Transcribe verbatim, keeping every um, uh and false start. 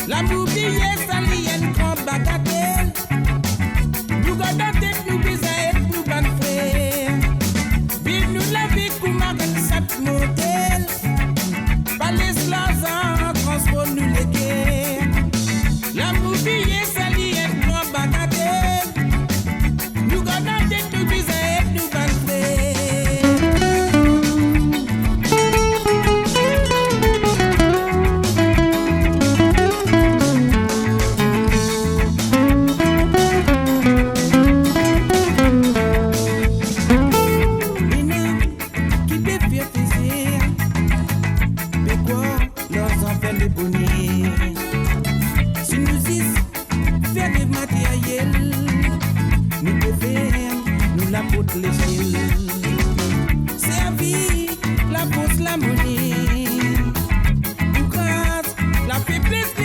Lamour bilye sa li enn gran bagatel. Nou gard dan tet nou bizin ed nou bann frer. Viv nou lavi kouma enn sat mortel. Pa les larzan transform nou leker. Lamour bilye sa li enn gran bagatel. Nou gard dan tet nou bizin ed nou bann frer. Ena ki pe fer plazi, pe krwar larzan fer le boner. Si nou zis fer de materyel, nou pe fer nou laport lezel. Servi lafors lamone, pou gras, lafebles